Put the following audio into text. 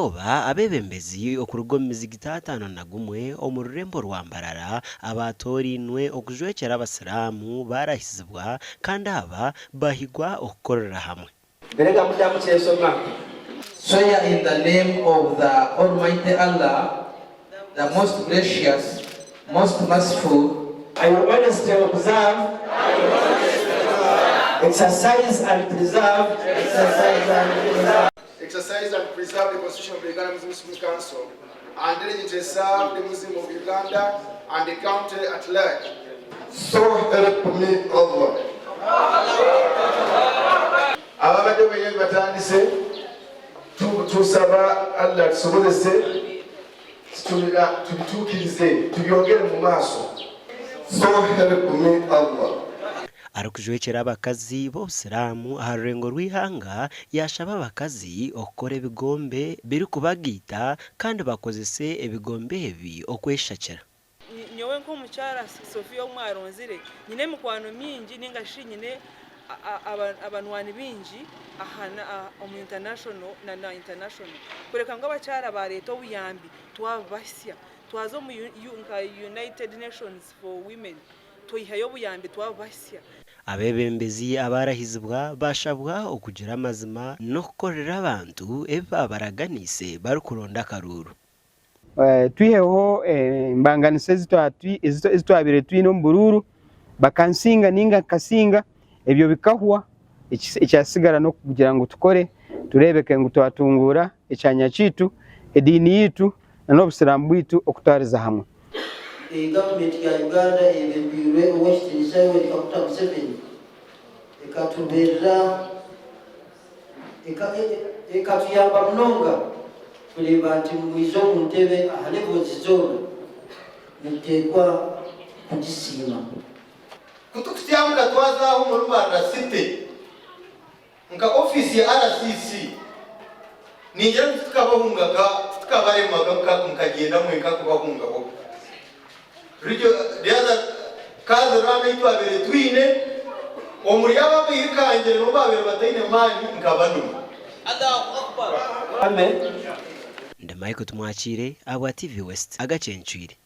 Eriizooba abeebembezi okuruga omu mizigiti 51 omu rurembo rwa Mbarara abaatoorainwe okujwekyera abasiraamu baarahizibwa kandi aba bahigwa okukorera hamwe. Mbere nga muddamu kyensoma. Swear in the name of the Almighty Allah, the Most Gracious, Most Merciful. I will honestly observe, exercise and preserve, Exercise and preserve the Constitution of the Uganda Muslim Supreme Council and diligently serve the Muslim of Uganda and the country at large. So help me Allah. Ababadde benyini batandise tusaba Allah tusobozese tubituukirize tubyongere mu maaso. So help me Allah. Arikujwekyera abakazi b'obusiraamu aha rurengo rw'eihanga yaashaba abakazi okukora ebigombe birikubagaita kandi bakozese ebigombe ebi okweshakira. Nyowe nk'omukyara Sophia ou mwaronzire, nyine emikwano mingi ninga shi nyine abanywani baingi omu international na na international kureka ngu abakyara bareeta obuyambi twabubahitsya. Twaza omu nka United Nations for Women twaihayo obuyambi twabubahitsya. Abeebembezi abaarahizibwa baashabwa okugira amazima n'okukorera abantu ebi baabaraganiise barikuronda akaruuru. Twiheho embanganisa ezi twabaire twine omu buruuru, bakansinga nainga nkasinga, ebyo bikahwa, ekyatsigara n'okugira ngu tukore tureebeke ngu twatunguura ekyanya kyaitu, ediini yaitu n'obusiraamu bwaitu okutwariza hamwe. Gavumenti ya Uganda eyebembeirwe Ow'ekitiinisa Yoweri Kaguta Museveni ekatubeerera ekatuyamba munonga kureeba nti mwija omu ntebe aha levels zoona nituteekwa kugisiima. Ku tukutyamuka twaza aho omuri Mbarara City nka ofiisi ya RCC, ningira ngu titukabahungaga, titukabaremaga mukagyenda mwenka kubahungaho. Rityo the other cousin run ei twabaire twine, omuri abo abairukangire nibo baabaire bataine maani nkaba ndimu. Ndi Michael Tumwakiire ahabwa TV West, agacencwire.